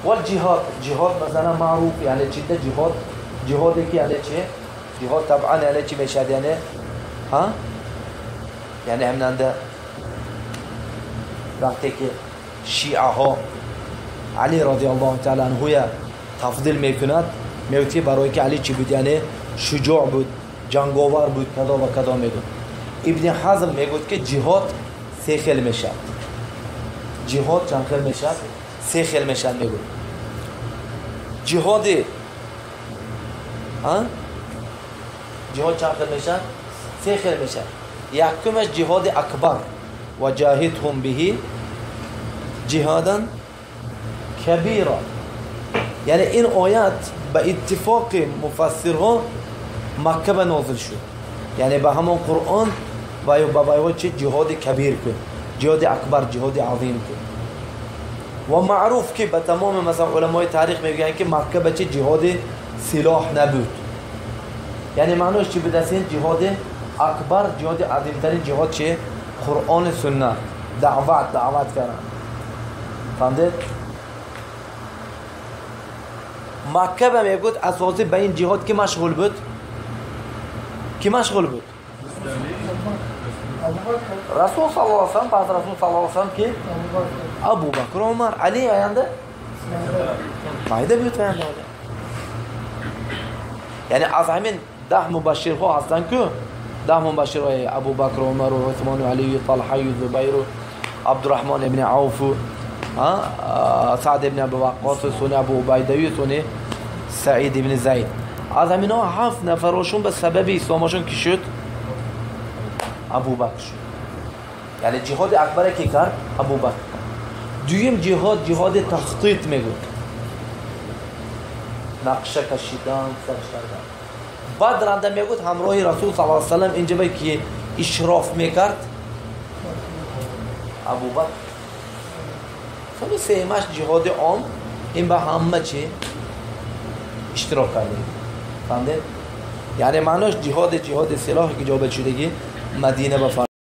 والجهاد، جهاد مثلا معروف یعنی چی؟ ده جهاد، جهادی که یعنی چی؟ جهاد طبعا یعنی چی میشد؟ یعنی ها؟ یعنی همیننده وقتی که شیعه ها علی رضی الله تعالی عنه تفضیل میکند، میگوید برای که علی چی بود؟ یعنی شجاع بود، جنگاور بود، کدا و کدا میگوید. ابن حزم میگوید که جهاد سه خیل میشد. جهاد چند خیل میشد؟ سه خیل میشد میگوید. جهاد ها؟ جهاد چند خیل میشد؟ سه خیل میشد. یکمش جهاد اکبر و جاهدهم به جهادا کبیرا. یعنی این آیات به اتفاق مفسرها مکه به نازل شد. یعنی به همان قرآن و به چه جهاد کبیر کن، جهاد اکبر، جهاد عظیم کن. و معروف که به تمام مثلا علمای تاریخ میگن که مکه به چه جهاد سلاح نبود. یعنی معنیش چی بود؟ جهاد اکبر، جهاد عظیمترین جهاد چه؟ قرآن سنت، دعوت، دعوت کردن. فهمید؟ مکه به میگوید اساسی به این جهاد که مشغول بود؟ کی مشغول بود؟ رسول صلی الله علیه و سلم. بعد رسول صلی الله علیه و سلم کی؟ ابوبکر، عمر، علی آینده مایده بود آینده. یعنی از همین 10 مبشرها هستن که 10 مبشرهای ابوبکر، عمر و عثمان و علی و طلحه و زبیر و عبدالرحمن ابن عوف و سعد ابن ابی وقاص و سنی ابو عبیده و سنی سعید ابن زید. از همینا 7 نفرشون به سبب اسلامشون کی شد؟ ابوبکر شد. یعنی جهاد اکبر کی کرد؟ ابوبکر. دویم جهاد، جهاد تخطیط میگوید، نقشه کشیدن، سرش کردن. بعد رنده میگوید همراه رسول صلی الله علیه و سلم اینجا به کی اشراف میکرد؟ ابوبکر. خب سهمش جهاد عام، این به همه چی اشتراک کرده. فهمید؟ یعنی معناش جهاد، جهاد سلاح که جابه شدگی مدینه به